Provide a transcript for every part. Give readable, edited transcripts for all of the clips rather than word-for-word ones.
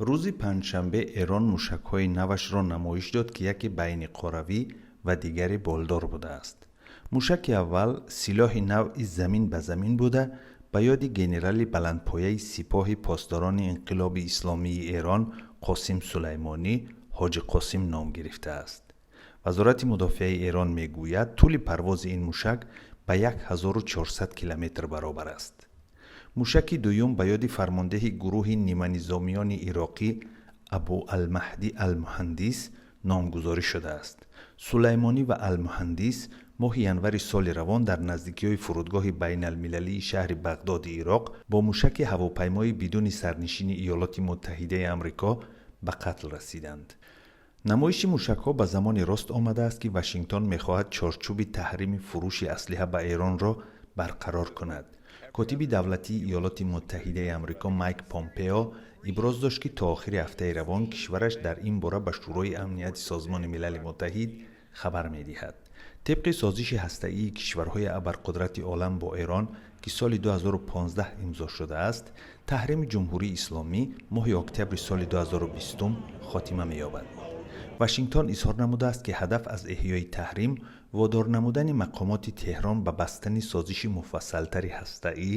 Рӯзи панҷшанбе Эрон мушакҳои навашро намоиш дод, ки яке байниқоравӣ ва дигаре болдор будааст. Мушаки аввал силоҳи навъи замин ба замин буда, ба ёди генерали баландпояи Сипоҳи Посдорони Инқилоби Исломии Эрон Қосим Сулаймонӣ, Ҳоҷи Қосим, ном гирифтааст. Вазорати мудофиаи Эрон мегӯяд, тӯли парвози ин мушак ба 1400 километр баробар аст. Мушаки дуюм ба ёди фармондеҳи гурӯҳи ниманизомиёни ироқӣ Абу Алмаҳдӣ Алмуҳандис номгузорӣ шудааст. Сулаймонӣ ва Алмуҳандис моҳи январи соли равон дар наздикиҳои фурудгоҳи байналмилалии шаҳри Бағдоди Ироқ бо мушаки ҳавопаймои бидуни сарнишини Иёлоти Муттаҳидаи Амрико ба қатл расиданд. Намоиши мушакҳо ба замоне рост омадааст, ки Вашингтон мехоҳад чорчӯби таҳрими фурӯши аслиҳа ба Эронро барқарор кунад. Котиби давлатии Иёлоти Муттаҳидаи Амрико Майк Помпео иброз дошт, ки то охири ҳафтаи равон кишвараш дар ин бора ба Шӯрои Амнияти Созмони Милали Муттаҳид хабар медиҳад. Тибқи созиши ҳастаии кишварҳои абарқудрати олам бо Эрон, ки соли 2015 имзо шудааст, таҳрими Ҷумҳурии Исломӣ моҳи октябри соли 2020 хотима меёбад. Вашингтон изҳор намудааст, ки ҳадаф аз эҳёи таҳрим водор намудани мақомоти Теҳрон ба бастани созиши муфассалтари ҳастаӣ,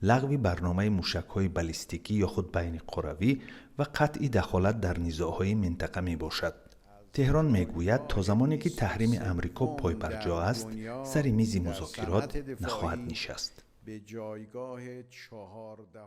лағви барномаи мушакҳои баллистикӣ ё худ байниқоравӣ ва қатъи дахолат дар низоъҳои минтақа мебошад. Теҳрон мегӯяд, то замоне ки таҳрими Амрико пойбарҷо аст, сари мизи музокирот нахоҳад нишаст. به جایگاه چهارده